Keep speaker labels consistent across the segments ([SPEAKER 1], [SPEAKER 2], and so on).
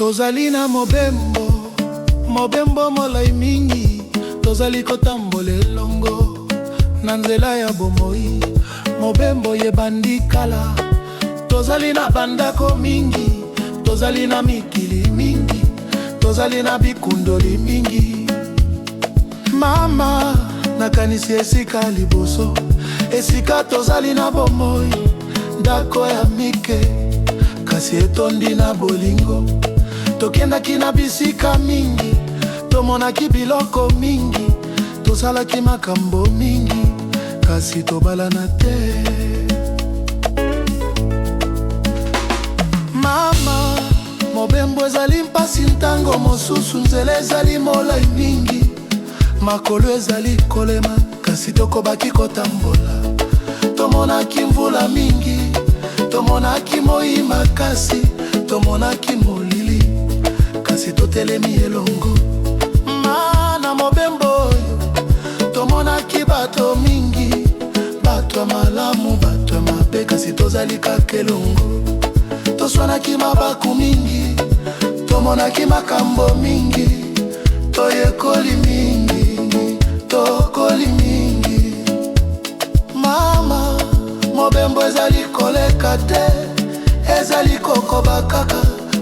[SPEAKER 1] Tozali na mobembo, mobembo molai mingi, tozali kotambola elongo na nzela ya bomoi. Mobembo ebandi kala, tozali na bandako mingi, tozali na mikili mingi, tozali na bikundoli mingi. Mama, nakanisi esika liboso, esika tozali na bomoi, ndako ya mike, kasi etondi na bolingo. Tokendaki na bisika mingi, tomonaki biloko mingi, tosalaki makambo mingi, kasi tobalana te. Mama, mobembo ezali mpasi ntango mosusu nzela ezali molai mingi, makolo ezali kolema, kasi tokobaki kotambola. Tomonaki mvula mingi, tomonaki moi makasi, tomonaki molili, kasi totelemi elongo. Ma na mobembo oyo tomonaki bato mingi, bato ya malamu, bato ya mabe, kasi tozali kaka elongo. Toswanaki mabaku mingi, tomonaki makambo mingi, toyekoli mingi, tokoli mingi. Mama, mobembo ezali koleka te, ezali kokoba kaka.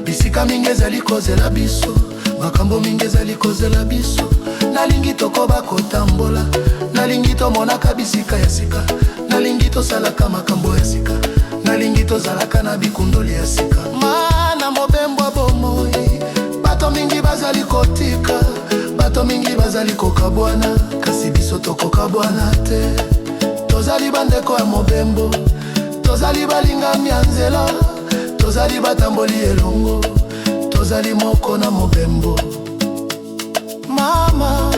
[SPEAKER 1] Bisika mingi ezali kozela biso, makambo mingi ezali kozela biso. Nalingi tokoba kotambola, nalingi tomonaka bisika ya sika, nalingi tosalaka makambo ya sika, nalingi tozalaka na bikundoli ya sika. Ma na mobembo ya bomoi, bato mingi bazali kotika, bato mingi bazali kokabwana, kasi biso tokokabwana te. Tozali bandeko ya mobembo, tozali balingami ya nzela, tozali batamboli elongo, tozali moko na mobembo. Mama,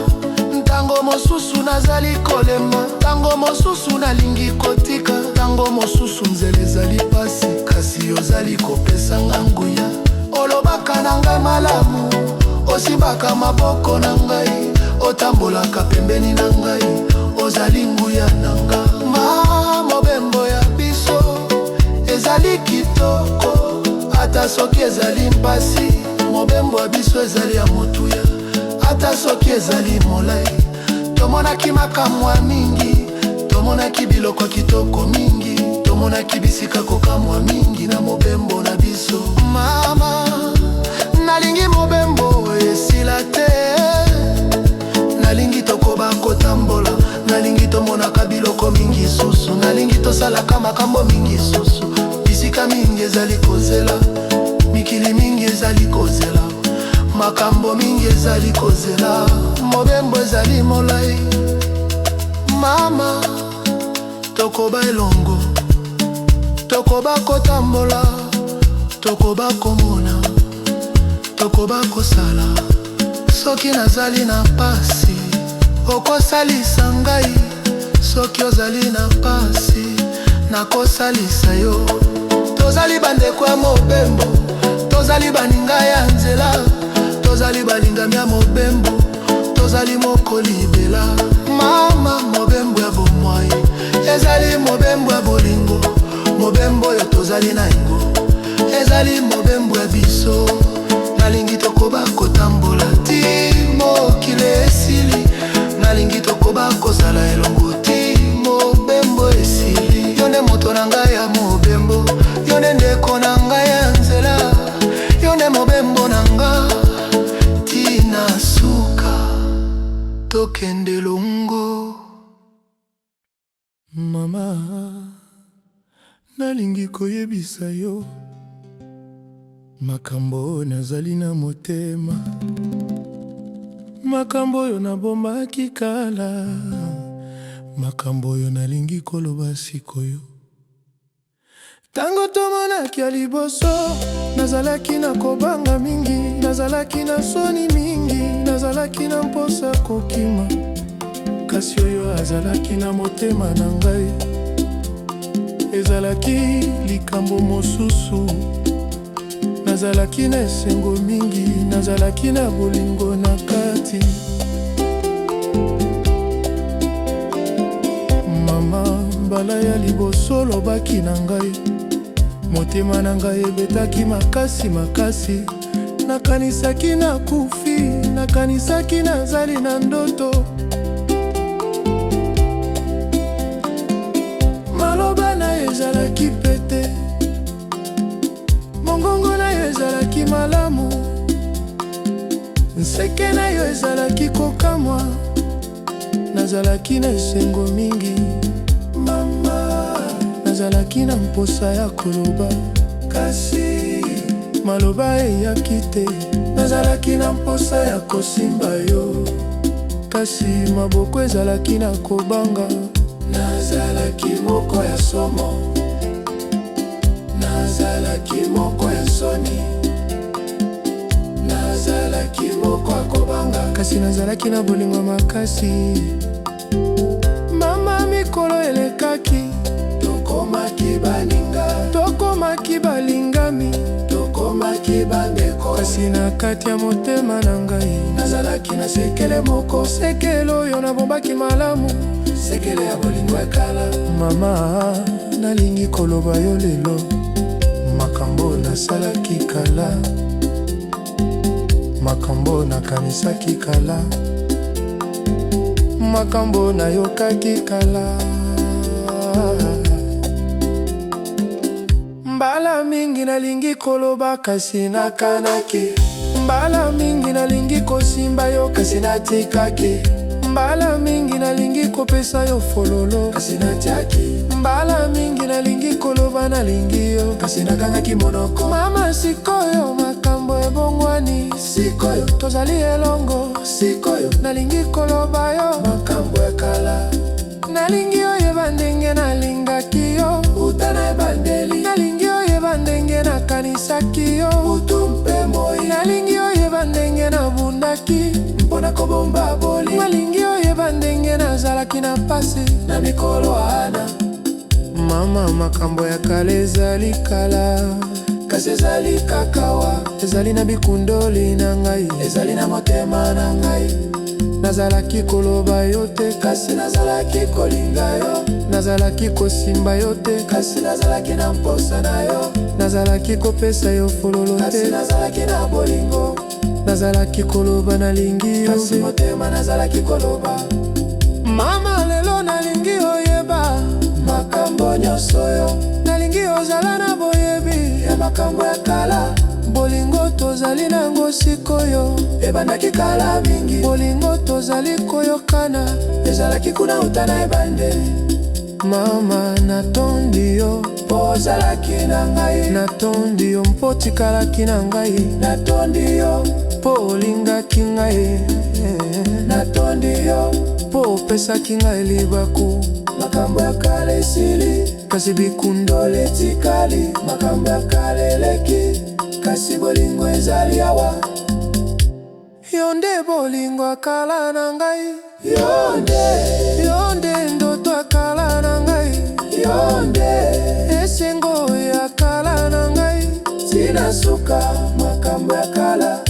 [SPEAKER 1] ntango mosusu nazali kolemba, ntango mosusu nalingi kotika, ntango mosusu nzela ezali pasi, kasi ozali kopesa nga nguya. Olobaka na ngai malamu, osimbaka maboko na ngai, otambolaka pembeni na ngai, ozali nguya na nga. Ma mobembo ya biso ezali kitoko, ata soki ezali mpasi, mobembo ya biso ezali ya motuya, ata soki ezali molai. Tomonaki makamwa mingi, tomonaki biloko kitoko mingi, tomonaki bisika kokamwa mingi na mobembo na biso. Mama, nalingi mobembo esila te, nalingi tokoba kotambola, nalingi tomonaka biloko mingi susu, nalingi tosalaka makambo mingi susu. Bisika mingi ezali kozela, mikili mingi ezali kozela, makambo mingi ezali kozela, mobembo ezali molai. Mama, tokoba elongo, tokoba kotambola, tokoba komona, tokoba kosala. Soki nazali na pasi, okosalisa ngai, soki ozali na pasi, nakosalisa yo. Tozali bandeko ya mobembo, tozali baninga ya nzela, tozali balingami ya mobembo, tozali moko libela. Mama, mobembo ya bomoi ezali mobembo ya bolingo, mobembo oyo tozali na yango ezali mobembo ya biso. Nalingi tokoba kotambola ti mokili esili, nalingi tokoba kozala elongo ti mobembo esili. Yo nde moto na ngai ya mobembo, yo nde ndeko na ngai ya nzela, yo nde mobembo na nga ti na suka, tokende elongo.
[SPEAKER 2] Mama, nalingi koyebisa yo makambo oyo nazali na motema, makambo oyo nabombaki kala, makambo oyo nalingi koloba sikoyo. Tango tomonaki ya liboso, nazalaki na kobanga mingi, nazalaki na soni mingi, nazalaki na mposa kokima. Kasi oyo azalaki na motema na ngai ezalaki likambo mosusu. Nazalaki na esengo mingi, nazalaki na bolingo na kati. Mama, mbala ya liboso olobaki na ngai, motema na ngai ebetaki makasi makasi. Nakanisaki nakufi, nakanisaki nazali na ndoto. Maloba na ye ezalaki pete, mongongo na yo ezalaki malamu, nseke na yo ezalaki kokamwa. Nazalaki na esengo mingi, mama. Nazalaki na mposa ya koloba, kasi maloba eyaki te. Nazalaki na mposa ya kosimba yo, kasi maboko ezalaki na kobanga. Nazalaki moko ya somo, nazalaki moko ya soni, nazalaki moko ya kobanga, kasi nazalaki na bolingo makasi. Mama, mikolo elekaki, tokomaki baninga, tokomaki balingami, tokomaki bandeko, kasi na kati ya motema na ngai nazalaki na sekele moko, sekele oyo nabombaki malamu, sekele ya bolingo ya kala. Mama, nalingi koloba yo lelo makambo nasalaki kala, makambo nakanisaki kala, makambo nayokaki kala. Mbala mingi nalingi koloba, kasi nakanaki. Mbala mingi nalingi kosimba yo, kasi natikaki. Mbala mingi nalingi kopesa yo fololo, kasi natiaki. Mbala mingi nalingi koloba nalingi yo, kasi nakangaki monoko. Mama, sikoyo makambo ebongwani, sikoyo tozali elongo, sikoyo nalingi koloba yo makambo ya kala. Nalingi oyeba ndenge nalingaki yo uta na ebandeli. Nalingi oyeba ndenge nakanisaki yo butu mpe moi. Nalingi oyeba ndenge nabundaki mpo na kobomba bolingo. Nalingi oyeba ndenge nazalaki na pasi na mikolo wana. Mama, makambo ya kala ezali kala, kasi ezali kakawa. Ezali na bikundoli na ngai, ezali na motema na ngai. Nazalaki koloba yo te, kasi nazalaki kolinga yo. Nazalaki kosimba yo te, kasi nazalaki na mposa na yo. Nazalaki kopesa yo fololo te, kasi nazalaki na bolingo. Nazalaki koloba nalingi yo, kasi motema nazalaki koloba. Mama, lelo nalingi oyeba makambo nyonso oyo. Nalingi ozala na boyebi ya makambo ya kala. Bolingo tozali nango sikoyo ebandaki kala mingi. Bolingo tozali koyokana ezalaki kuna uta na ebandeli. Mama, natondi yo mpo ozalaki na ngai. Natondi yo mpo otikalaki na ngai. Natondi yo mpo olingaki ngai. Natondi yo mpo opesaki ngai libaku. Makambo ya kala esili, kasi bikundoli etikali. Makambo ya kala eleki, kasi bolingo ezali awa. Yo nde bolingo ya kala na ngai. Yo nde, yo nde ndoto ya kala na ngai. Yo nde esengo ya kala na ngai. Tina suka makambo ya kala.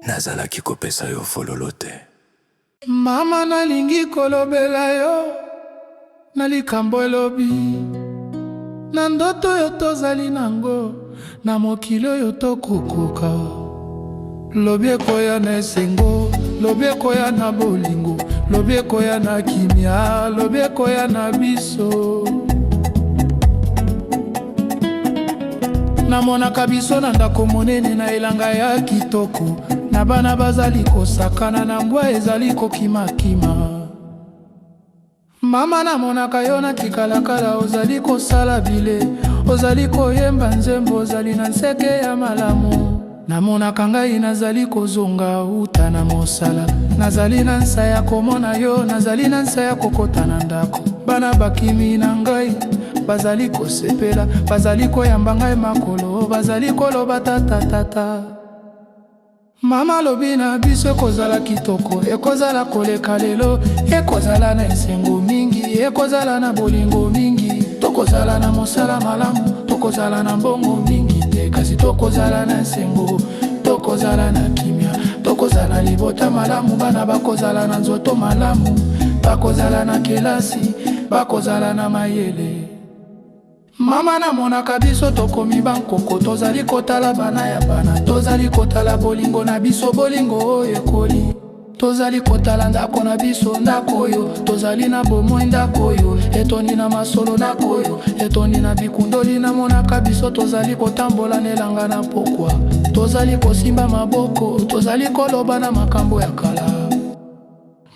[SPEAKER 1] Nazalaki kopesa yo fololo te.
[SPEAKER 2] Mama, nalingi kolobela yo na likambo elobi na ndoto oyo tozali nango na mokili oyo tokokoka. Lobi ekoya na esengo, lobi ekoya na bolingo, lobi ekoya na kimia, lobi ekoya na biso. Namonaka biso na ndako monene na elanga ya kitoko, na bana bazali kosakana na mbwa ezali kokimakima. Mama, namonaka yo na kikalakala, ozali kosala bile, ozali koyemba nzembo, ozali na nseke ya malamu. Namonaka ngai nazali kozonga uta na mosala, nazali na nsa ya komona yo, nazali na nsa ya kokota na ndako. Bana bakimi na ngai, bazali kosepela, bazali koyamba ngai makolo, bazali koloba tata tata. Mama, alobi na biso ekozala kitoko, ekozala koleka lelo, ekozala na esengo mingi, ekozala na bolingo mingi. Tokozala na mosala malamu, tokozala na mbongo mingi te, kasi tokozala na esengo, tokozala na kimia, tokozala na libota malamu, bana bakozala na nzoto malamu. Bakozala na kelasi, bakozala na mayele. Mama namonaka biso tokomi bankoko, tozali kotala bana ya bana, tozali kotala bolingo na biso, bolingo oyo ekoli. Tozali kotala ndako na biso, ndako oyo tozali na bomoi, ndako oyo etondi na masolo, ndako oyo etondi na bikundoli. Namonaka biso tozali kotambola na elanga na pokwa, tozali kosimba maboko, tozali koloba na makambo ya kala.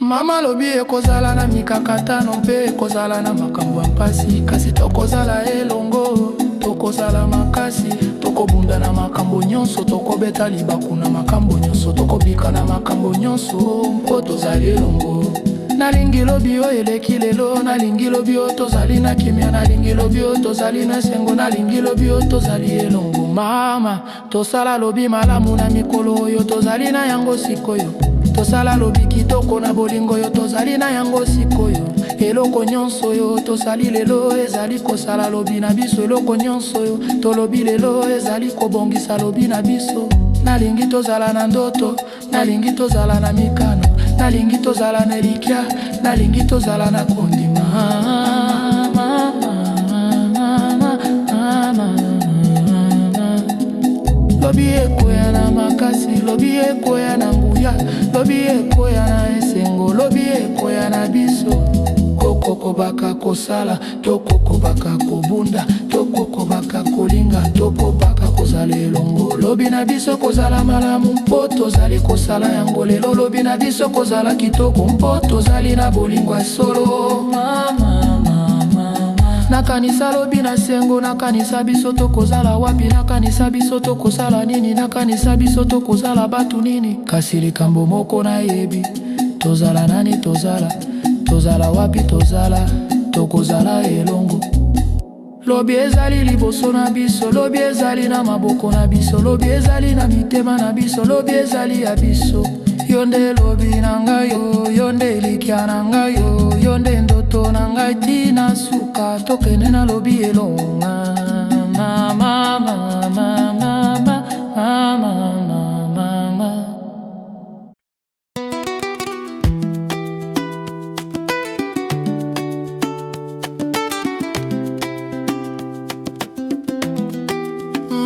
[SPEAKER 2] Mama alobi ekozala na mikakatano mpe ekozala na makambo ya mpasi, kasi tokozala elongo, tokozala makasi, tokobunda na makambo nyonso, tokobeta libaku na makambo nyonso, tokobika na makambo nyonso mpo tozali elongo. Nalingi lobi oyo eleki lelo, nalingi lobi oyo tozali na kimia, nalingi lobi oyo tozali na esengo, nalingi lobi oyo tozali elongo. Mama, tosala lobi malamu na mikolo oyo tozali na yango sikoyo. Tosala lobi kitoko na bolingo oyo tozali na yango sikoyo. Eloko nyonso oyo tosali lelo ezali kosala lobi na biso. Eloko nyonso oyo tolobi lelo ezali kobongisa lobi na biso. Nalingi tozala na ndoto, nalingi tozala na mikano, nalingi tozala na elikya, nalingi tozala na kondima. Lobi ekoya na makasi, lobi ekoya na nguya, lobi ekoya na esengo, lobi ekoya na biso. Tokokobaka kosala, tokokobaka kobunda, tokokobaka kolinga, tokobaka kozala elongo. Lobi na biso kozala malamu mpo tozali kosala yango lelo. Lobi na biso kozala kitoko mpo tozali na bolingo ya solo. Nakanisa lobi na sengo, nakanisa biso tokozala wapi, nakanisa biso tokosala nini, nakanisa biso tokozala bato nini. Kasi likambo moko nayebi, tozala nani tozala, tozala wapi tozala, tokozala elongo. Lobi ezali liboso na biso, lobi ezali na maboko na biso, lobi ezali na mitema na biso, lobi ezali ya biso. Yo nde lobi na ngai yo, yo nde elikya na ngai yo, yo nde ndoto na ngai tina suka, tokende na lobi elonga. Mama, mama, mama, mama, mama.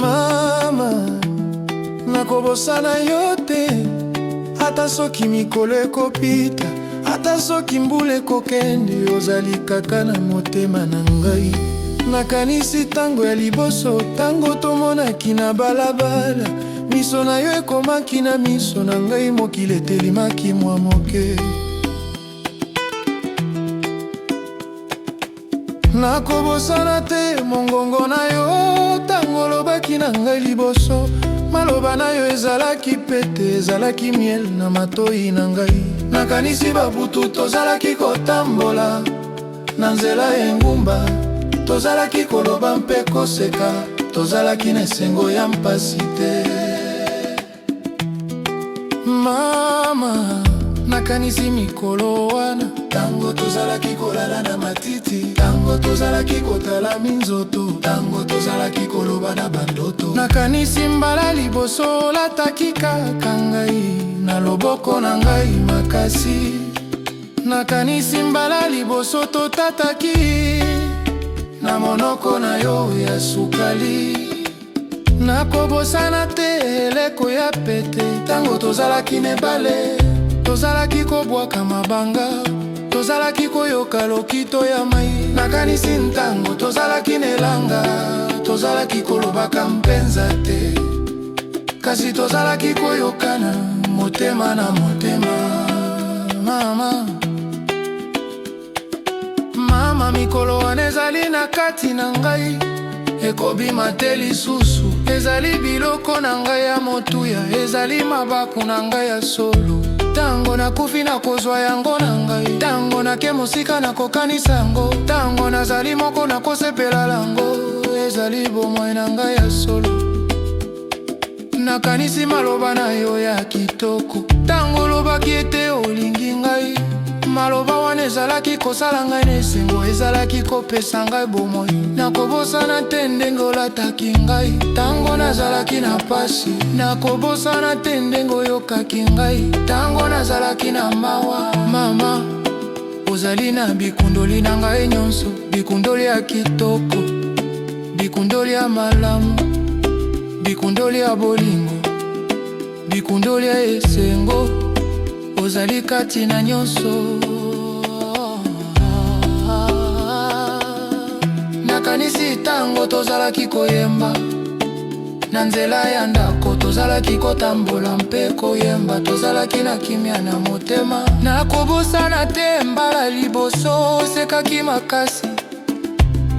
[SPEAKER 1] Mama, nakobosana yo te, ata soki mikolo ekopita, ata soki mbula ekokende, ozali kaka na motema na ngai. Nakanisi ntango ya liboso, ntango tomonaki na balabala, miso na yo ekomaki na miso na ngai, mokili etelemaki mwa moke. Nakobosana te mongongo na yo ntango olobaki na ngai liboso. Maloba na yo ezalaki pete, ezalaki miel na matoi na ngai. Nakanisi babutu tozalaki kotambola na nzela ya engumba, tozalaki koloba mpe koseka, tozalaki na esengo ya mpasi te. Mama, nakanisi mikolo wana, ntango tozalaki kolala na matiti, ntango tozalaki kotala minzoto, ntango tozalaki koloba na bandoto. Nakanisi mbala liboso olataki kaka ngai na loboko na ngai makasi. Nakanisi mbala liboso totataki na monoko na yo ya sukali. Nakobosana te eleko ya pete, ntango tozalaki na ebale, tozalaki kobwaka mabanga, tozalaki koyoka lokito ya mai. Nakanisi ntango tozalaki na elanga, tozalaki kolobaka mpenza te, kasi tozalaki koyokana motema na motema. Mama, mama, mikolo wana ezali na kati na ngai, ekobima te lisusu. Ezali biloko na ngai ya motuya, ezali mabaku na ngai ya solo. Ntango nakufi nakozwa yango na ngai, ntango nake mosika nakokanisa yango, ntango nazali moko nakosepela yango. Ezali bomoi na ngai ya solo. Nakanisi maloba na yo ya kitoko, ntango olobaki ete olingi ngai. Maloba wana ezalaki kosala ngai na esengo, ezalaki kopesa ngai bomoi. Nakobosana te ndenge olataki ngai ntango nazalaki na pasi. Nakobosana te ndenge oyokaki ngai ntango nazalaki na mawa. Mama,
[SPEAKER 3] Ozali na bikundoli na ngai nyonso, bikundoli ya kitoko, bikundoli ya malamu, bikundoli ya bolingo, bikundoli ya esengo. Ozali kati na nyonso. Nakanisi ntango tozalaki koyemba na nzela ya ndako, tozalaki kotambola mpe koyemba, tozalaki na kimia na motema. Nakobosana te mbala liboso osekaki makasi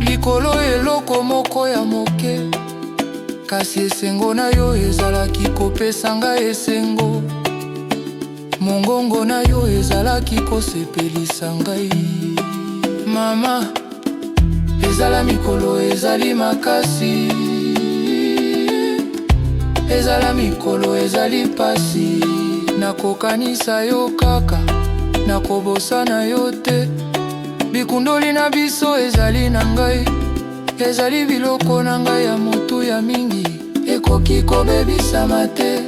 [SPEAKER 3] likolo eloko moko ya moke, kasi esengo na yo ezalaki kopesa ngai esengo, mongongo na yo ezalaki kosepelisa ngai. Mama, ezala mikolo ezali makasi, ezala mikolo ezali pasi, nakokanisa yo kaka, nakobosana yo te. Bikundoli na biso ezali na ngai, ezali biloko na ngai ya motuya mingi, ekoki kobebisama te,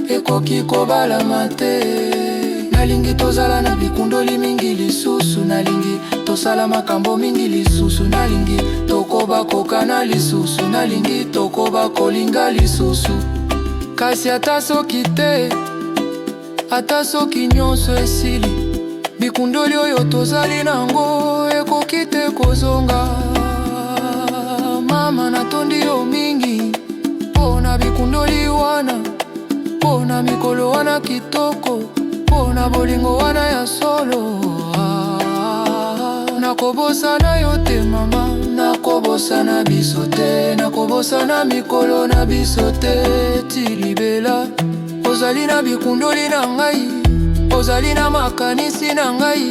[SPEAKER 3] ekoki kobalama te. Nalingi tozala na bikundoli mingi lisusu, nalingi tosala makambo mingi lisusu, nalingi tokoba kokana lisusu, nalingi tokoba kolinga lisusu. Kasi ata soki te, ata soki nyonso esili, bikundoli oyo tozali nango ekoki te kozonga. Mama, natondi yo mingi mpo na bikundoli wana, mpo na mikolo wana kitoko, mpo na bolingo wana ya solo. Nakobosana yo te mama, nakobosana biso te, nakobosana mikolo na biso te ti libela. Ozali na bikundoli na ngai, ozali na makanisi na ngai,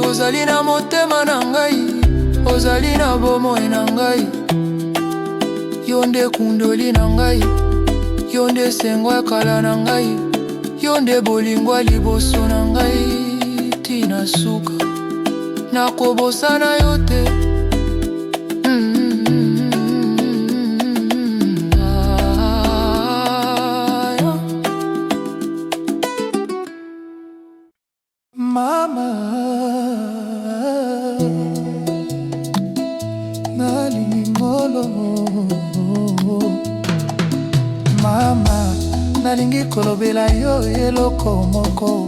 [SPEAKER 3] ozali na motema na ngai, ozali na bomoi na ngai. Yo nde kundoli na ngai, yo nde esengo ya kala na ngai, yo nde bolingo ya liboso na ngai ti na suka. Nakobosana yo te.
[SPEAKER 1] Mama, nalingi ngolo. Mama, nalingi kolobela yo eloko moko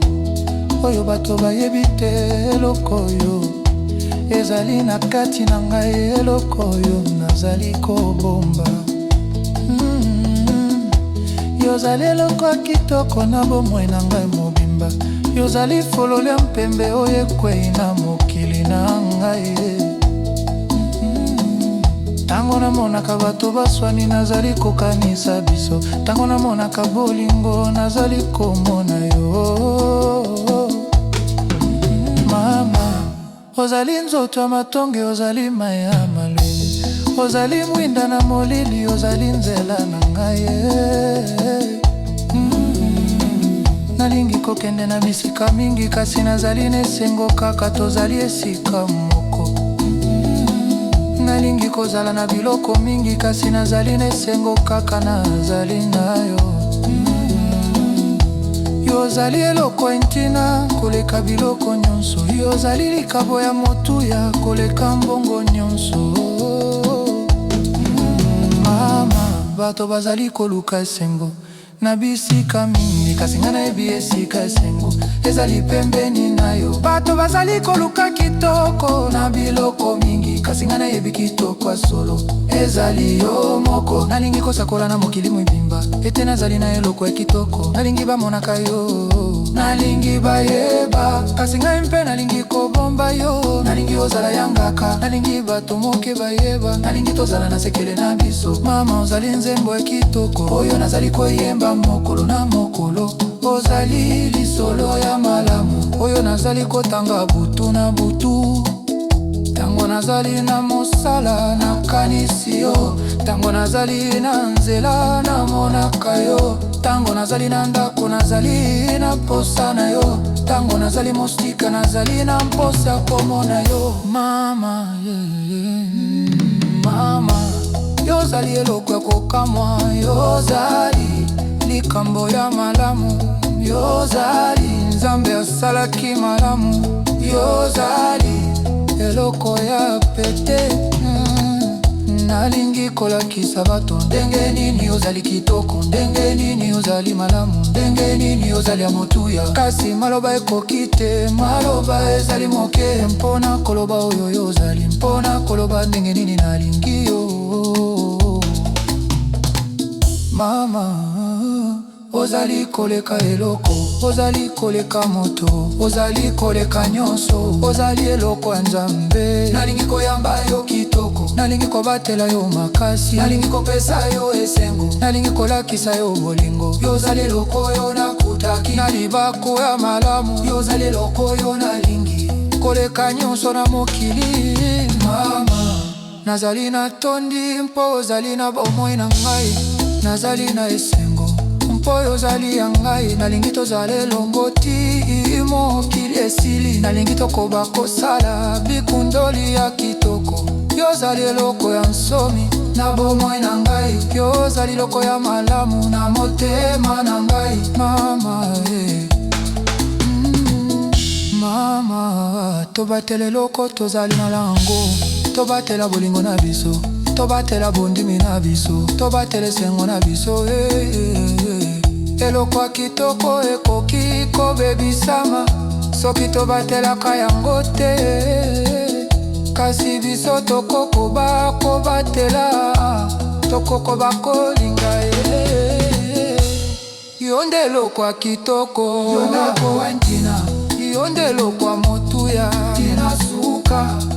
[SPEAKER 1] oyo bato bayebi te, eloko oyo ezali na kati na ngai, eloko oyo nazali kobomba. Yozali eloko ya kitoko na bomoi na ngai mobimba, yozali fololo ya mpembe oyo ekwei na mokili na ngai. Ntango namonaka bato baswani, nazali kokanisa biso. Ntango namonaka bolingo, nazali komona yo. Mama, ozali nzoto ya matonge, ozali mai ya malwele, ozali mwinda na molili, ozali nzela na ngai. Nalingi kokende na bisika mingi, kasi nazali na esengo kaka tozali esika moko. Nalingi kozala na biloko mingi, kasi nazali na esengo kaka nazali na yo. Yo ozali eloko ya ntina koleka biloko nyonso, yo ozali likabo ya motuya koleka mbongo nyonso. Mama, bato bazali koluka esengo na bisika mingi, kasi ngai nayebi esika esengo ezali pembeni na yo. Bato bazali koluka kitoko na biloko mingi, kasi ngai nayebi kitoko ya solo ezali yo moko. Nalingi kosakola na mokili mobimba ete nazali na eloko ya kitoko. Nalingi bamonaka yo, nalingi bayeba, kasi ngai mpe nalingi kobomba yo. Nalingi ozala ya ngaka, nalingi bato moke bayeba, nalingi tozala na sekele na biso. Mama, ozali nzembo ya kitoko oyo nazali koyemba mokolo na mokolo, ozali lisolo ya malamu oyo nazali kotanga butu na butu. Ntango nazali na mosala, nakanisi yo. Ntango nazali na nzela, namonaka yo. Ntango nazali na ndako, nazali na mposa na yo. Ntango nazali mosika, nazali na mposa komona yo. Mama, yeah. Mama, yo ozali eloko ya kokamwa, yo ozali likambo ya malamu, yo ozali Nzambe asalaki malamu, yo ozali.
[SPEAKER 3] eloko ya pete. Nalingi kolakisa bato ndenge nini ozali kitoko, ndenge nini ozali malamu, ndenge nini ozali ya motuya. Kasi maloba ekoki te, maloba ezali moke mpona koloba oyo yo ozali, mpona koloba ndenge nini nalingi yo. Mama, ozali koleka eloko, ozali koleka moto, ozali koleka nyonso, ozali eloko ya Nzambe. Nalingi koyamba yo kitoko, nalingi kobatela yo makasi, nalingi kopesa yo esengo, nalingi kolakisa yo bolingo. Yo ozali eloko oyo nakutaki na libaku ya malamu, yo ozali eloko oyo nalingi koleka nyonso na mokili. Mama, nazali na tondi mpo ozali na bomoi na ngai, nazali na esengo mpo oyo ozali ya ngai. Nalingi tozala elongo ti mokili esili, nalingi tokoba kosala bikundoli ya kitoko. Yo ozali eloko ya nsomi na bomoi na ngai, yo ozali eloko ya malamu na motema na ngai. Mama, eh. Mama, tobatela eloko tozali na yango, tobatela bolingo na biso, tobatela bondimi na biso, tobatela esengo na biso, eh, eh, eh. Eloko ya kitoko ekoki kobebisama soki tobatelaka yango te, kasi biso tokokoba kobatela, tokokoba kolinga ye. Yo nde eloko ya kitoko, yo nde eloko ya ntina, yo nde eloko ya motuya, tina suka.